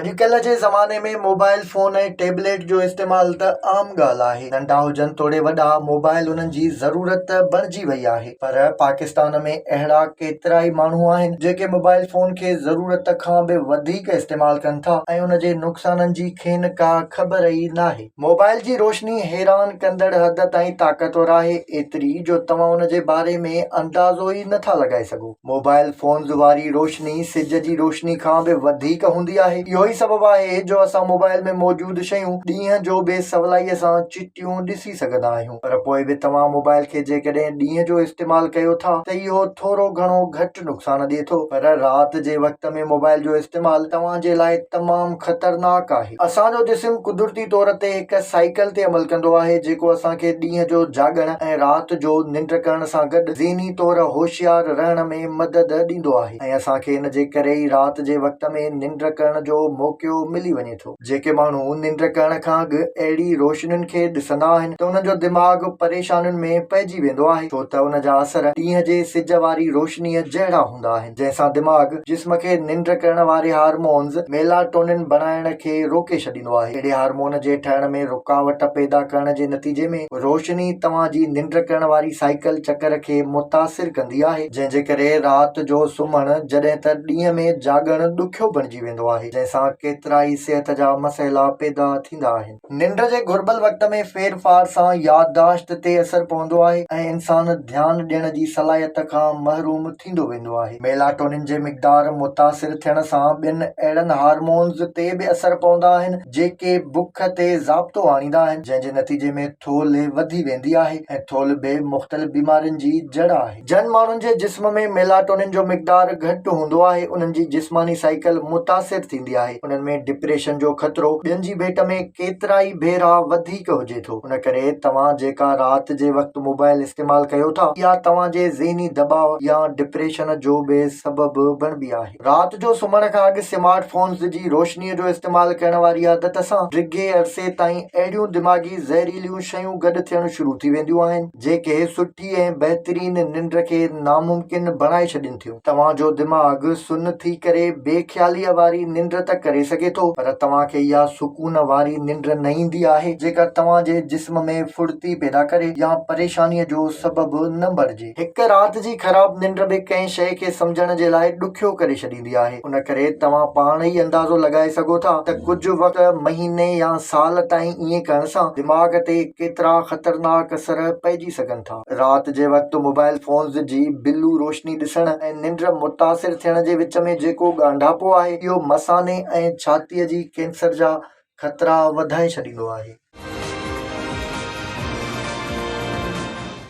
اڄڪلهه جي زماني ۾ موبائل فون ۽ ٽيبليٽ جو استعمال ته عام ڳالهه آهي. ننڍا هجن توڙي وڏا، موبائل انهن جي ضرورت بڻجي وئي آهي. پر پاڪستان ۾ اهڙا ڪيترائي ماڻهو آهن، جيڪي موبائل فون کي ضرورت کان به وڌيڪ استعمال ڪن ٿا ۽ ان جي نقصانن جي کين ڪا خبر ئي ناهي. موبائل جي روشني حيران ڪندڙ حد تائين طاقتور آهي، ايتري جو توهان ان جي باري ۾ اندازو ئي نٿا لڳائي سگهو. موبائل فونز واري روشني سج جي روشني کان به وڌيڪ هوندي آهي. اهو ئي سبب آهي جو اسان موبائل ۾ موجود شيون ڏينهن جو به سولائيء سان چٽيون ڏسي سگهندا آهيون. پر پوء به توهان موبائل کي جيڪڏهن ڏينهن جو استعمال ڪيو ٿا ته اهو ٿورو گهڻو گهٽ نقصان ڏئي ٿو پر رات جي وقت ۾ موبائل جو استعمال توهان جي لاء تمام خطرناڪ آهي. اسان جو جسم قدرتي طور تي هڪ سائيڪل تي عمل ڪندو آهي جيڪو اسان کي ڏينهن جو جاڳڻ ۽ رات جو ننڊ ڪرڻ سان گڏ ذهني طور هوشيار رهڻ ۾ مدد ڏيندو آهي ۽ اسان کي ان جي ڪري ئي رات جي وقت ۾ ننڊ ڪرڻ جو موقعو ملي وڃي ٿو. جيڪي ماڻهو ننڊ ڪرڻ کان اڳ اهڙي روشنين کي ڏسندا آهن ته انهن جو دماغ پريشانين ۾ پئجي ويندو آهي ڇو ته ان جا اثر ڏينهن جي سج واري روشنيء جهڙا هوندا آهن. جنهن سان دماغ جسم کي ننڊ ڪرڻ واري هارمونز ميلاٽونن بڻائڻ کي روڪي ڇڏيندو آهي. اهڙي هارمون جي ٺهڻ ۾ رڪاوٽ پيدا ڪرڻ جي نتيجي ۾ روشني توهان جي ننڊ ڪرڻ واري سائيڪل چڪر کي متاثر ڪندي آهي، جنهن جي ڪري رات جو سمهڻ جڏهن ته ڏينهن ۾ جاڳڻ ڏکيو بڻجي ويندو آهي، جنهن سان ڪيترائي صحت جا مسئلا پيدا ٿيندا آهن. ننڊ جي گهربل وقت ۾ ڦيرڦار سان يادداشت تي اثر پوندو آهي ۽ انسان ڌيان ڏيڻ جي صلاحيت کان محروم ٿيندو ويندو آهي. ميلاٽونن جي مقدار متاثر ٿيڻ سان ٻين اهڙن هارمونز تي به اثر پوندا آهن جيڪي بک تي ضابطو آڻيندا آهن جنهن جي نتيجي ۾ ٿولهه وڌي ويندي آهي ۽ ٿولهه به مختلف بيمارين جي جڙ آهي. جن ماڻهن جي جسم ۾ ميلاٽونن جو مقدار گهٽ هوندو آهي، انهن جي جسماني سائيڪل متاثر ٿيندي آهي. انهن ۾ ڊپريشن جو خطرو ٻين جي ڀيٽ ۾ ڪيترائي ڀيرا وڌيڪ هجي ٿو. ان ڪري توهان جيڪا رات جي وقت موبائل استعمال ڪيو ٿا، اها توهان جي ذهني دٻاء يا ڊپريشن جو به سبب بڻبي آهي. رات جو سمهڻ کان اڳ سمارٽ فونز جي روشنيء جو استعمال ڪرڻ واري عادت سان ڊگهي عرصي تائين اهڙيون دماغي زهريليون شيون گڏ ٿيڻ شروع ٿي وينديون آهن، جيڪي سٺي ۽ بهترين ننڊ کي ناممڪن بڻائي ڇڏين ٿيون. توهان جو دماغ سن ٿي ڪري بي خياليء واري ننڊ ته ڪري سگهي ٿو، پر توهان کي اها سڪون واري ننڊ نه ايندي آهي، جيڪا توهان جي جسم ۾ ڦڙتي پيدا ڪري يا پريشانيء جو سبب نه بڻجي. هڪ رات جي خراب ننڊ به ڪنهن شيء کي سمجهڻ جي لاء ڏکيو ڪري ڇڏيندي آهي. ان ڪري توهان پاڻ ئي اندازو لڳائي سگهو ٿا ته ڪجهه وقت، مهيني يا سال تائين ائين ڪرڻ سان دماغ تي ڪيترا خطرناڪ اثر پئجي سگهن ٿا. رات جي وقت موبائل فونز جي بلو روشني ڏسڻ ۽ ننڊ متاثر ٿيڻ جي وچ ۾ جيڪو ڳانڍاپو آهي، اهو مثاني ۽ ڇاتيء جي ڪينسر جا خطرا وڌائي ڇڏيندو آهي.